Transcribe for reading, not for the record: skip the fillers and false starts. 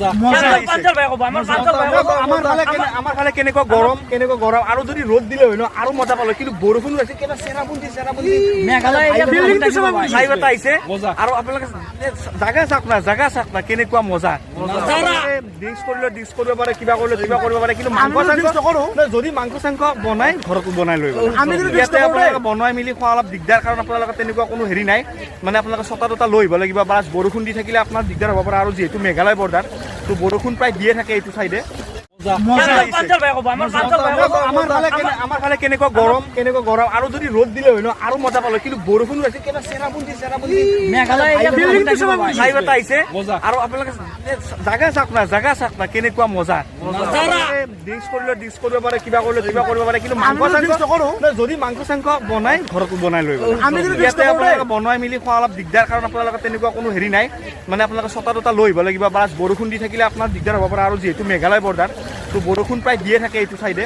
প্ৰাঞ্জল ভাই ক'ব, আমাৰ প্ৰাঞ্জল ভাই ক'ব। আমাৰ ফালে কেনেকুৱা গৰম, কেনেকুৱা গৰম। আৰু যদি ৰ'দ দিলে হয় ন, আৰু মজা পালো। কিন্তু বৰষুণ হৈছে কিবা, চেৰাপুঞ্জী চেৰাপুঞ্জী মেঘালয় এৰিয়া বিল্ডিংটো বৰষুণ থাকিব। লাইভ এটা আহিছে। আৰু আপোনালোকে জাগা চাওক না, জাগা চাওক না, কেনেকুৱা মজা। ড্ৰিংকছ কৰিলে ড্ৰিংকছ কৰিব পাৰে, কিবা কৰিলে কিবা কৰিব পাৰে, কিন্তু মাংস চাংস নহয়, যদি মাংস চাংস বনাই ঘৰত বনাই লৈ গ'ল। আমি যদি ইয়াতে আপোনালোকে বনাই মেলি খোৱা অলপ দিগদাৰ, কাৰণ আপোনালোকে তেনেকুৱা কোনো হেৰি নাই। মানে আপোনালোকে ছটা টটা লৈ আহিব লাগিব বা বৰষুণ দি থাকিলে আপোনাৰ দিগদাৰ হ'ব পাৰে। আৰু যিহেতু মেঘালয় বৰ্ডাৰ, তো বৰষুণ প্ৰায় দিয়ে থাকে এইটো চাইডে। প্ৰাঞ্জল ভাই ক'ব, আমাৰ প্ৰাঞ্জল ভাই ক'ব। আমাৰ ফালে কেনেকুৱা গৰম, কেনেকুৱা গৰম। আৰু যদি ৰ'দ দিলে হয় ন, আৰু মজা পালো। কিন্তু বৰষুণ হৈছে কিবা, চেৰাপুঞ্জী চেৰাপুঞ্জী মেঘালয় এৰিয়া বৰষুণ থাকিব। লাইভ এটা আহিছে। আৰু আপোনালোকে জাগা চাওক না, জাগা চাওক না, কেনেকুৱা মজা। ড্ৰিংকছ কৰিলে ড্ৰিংকছ কৰিব পাৰে, কিবা কৰিলে কিবা কৰিব পাৰে, কিন্তু মাংস চাংস নহয়, যদি মাংস চাংস বনাই ঘৰত বনাই লৈ গ'ল। আমি যদি ইয়াতে আপোনালোকে বনাই মেলি খোৱা অলপ দিগদাৰ, কাৰণ আপোনালোকে তেনেকুৱা কোনো হেৰি নাই। মানে আপোনালোকে ছটা টটা লৈ আহিব লাগিব বা বৰষুণ দি থাকিলে আপোনাৰ দিগদাৰ হ'ব পাৰে। আৰু যিহেতু মেঘালয় বৰ্ডাৰ, তো বৰষুণ প্ৰায় দিয়ে থাকে এইটো চাইডে।